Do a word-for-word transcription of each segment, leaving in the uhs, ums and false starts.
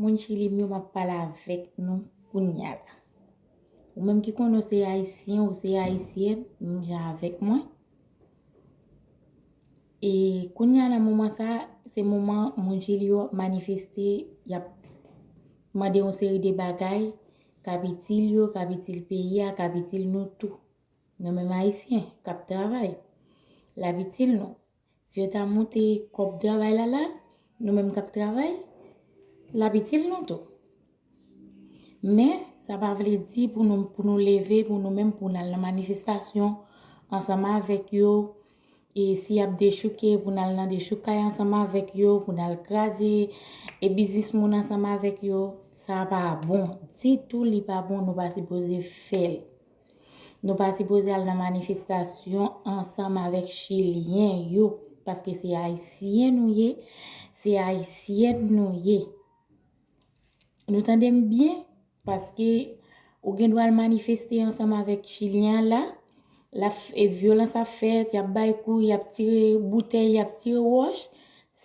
Moun Chili m yo, m ap pale avèk nou kounya la. Ou menm ki konnen w se ayisyen, ou se ayisyèn, menm jan avèk mwen. E kounya nan moman sa, se moman moun Chili yo ap manifeste, y ap mande yon seri de bagay k ap itil yo, k ap itil peyi a, k ap itil nou tou. Nou menm ayisyen k ap travay, l ap itil nou. Si yo ta moute kòb travay la la, nou menm k ap travay, l ap itil nou tou. Men, sa pa vle di pou nou, pou nou leve, pou nou menm, pou n al nan manifestasyon ansanm avèk yo. E si y ap dechouke, pou n al nan dechoukay ansanm avèk yo, pou n al kraze e biznis moun ansanm avèk yo, sa pa bon. Ditou, li pa bon, nou pa sipoze fè l. Nou pa sipoze al nan manifestasyon ansanm avèk Chilyen yo, paske se Ayisyen nou ye, se Ayisyèn nou ye. Nou tande m byen? Paske ou gen dwa al manifeste ansanm avèk Chilyen an la, l ap, e vyolans ap fèt, y ap bay kou, y ap tire boutèy, y ap tire wòch.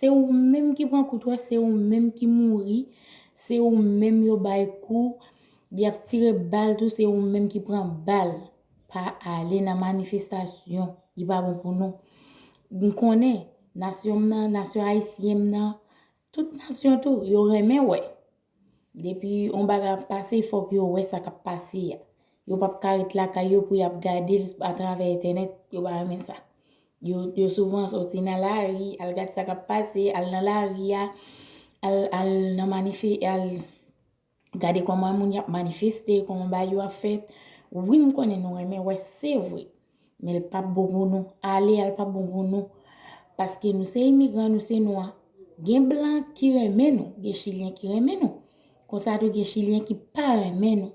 Se ou menm ki pran kout wòch, se ou menm ki mouri, se ou menm yo bay kou, y ap tire bal tou, se ou menm ki pran bal. Pa ale nan manifestasyon, li pa bon pou nou. M konnen, nasyon m nan, nasyon ayisyen m nan, tout nasyon tou, yo renmen wè. Depi yon bagay ap pase, fòk yo wè sa k ap pase a. Yo p ap ka ret lakay yo pou y ap gade l atravè entènèt, yo pa renmen sa. Yo, yo souvan soti nan lari, al gade sa k ap pase, al nan lari a, al, al nan manife-, al gade kòman moun y ap manifeste, kòman bagay yo ap fèt. Wi, m konnen nou renmen wè, se vre. Men l p ap bon pou nou. Ale a, l p ap bon pou nou. Paske nou se imigran, nou se nwa. Gen blan ki renmen nou, gen chilyen ki renmen nou. Konsa tou gen chilyen ki pa renmen nou.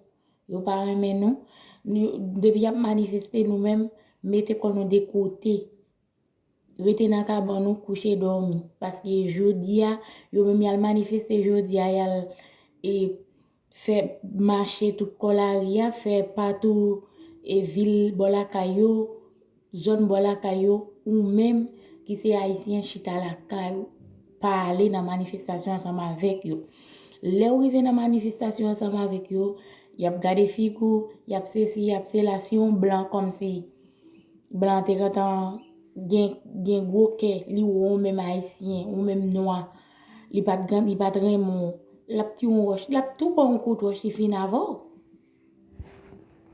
Yo pa renmen nou. Nou, depi y ap manifeste, nou menm, mete kò nou de kote. Rete nan kabann ou, kouche dòmi. Paske jodi a, yo menm y al manifeste jodi a, y al, e, fè mache tout kò lari a, fè patou, e, vil bò lakay yo, zòn bò lakay yo, ou menm ki se ayisyen chita lakay ou, pa ale nan manifestasyon ansanm avèk yo. Lè w rive nan manifestasyon ansanm avèk yo, y ap gade figi w, y ap sesi, y ap sela, si yon blan kòmsi blan te gentan gen, gen gwo kè, li wè w menm ayisyen, ou menm nwa, li pa t gen, li pa t renmen w, l ap tire yon wòch, l ap tou ba w yon kout wòch, li fin avè w.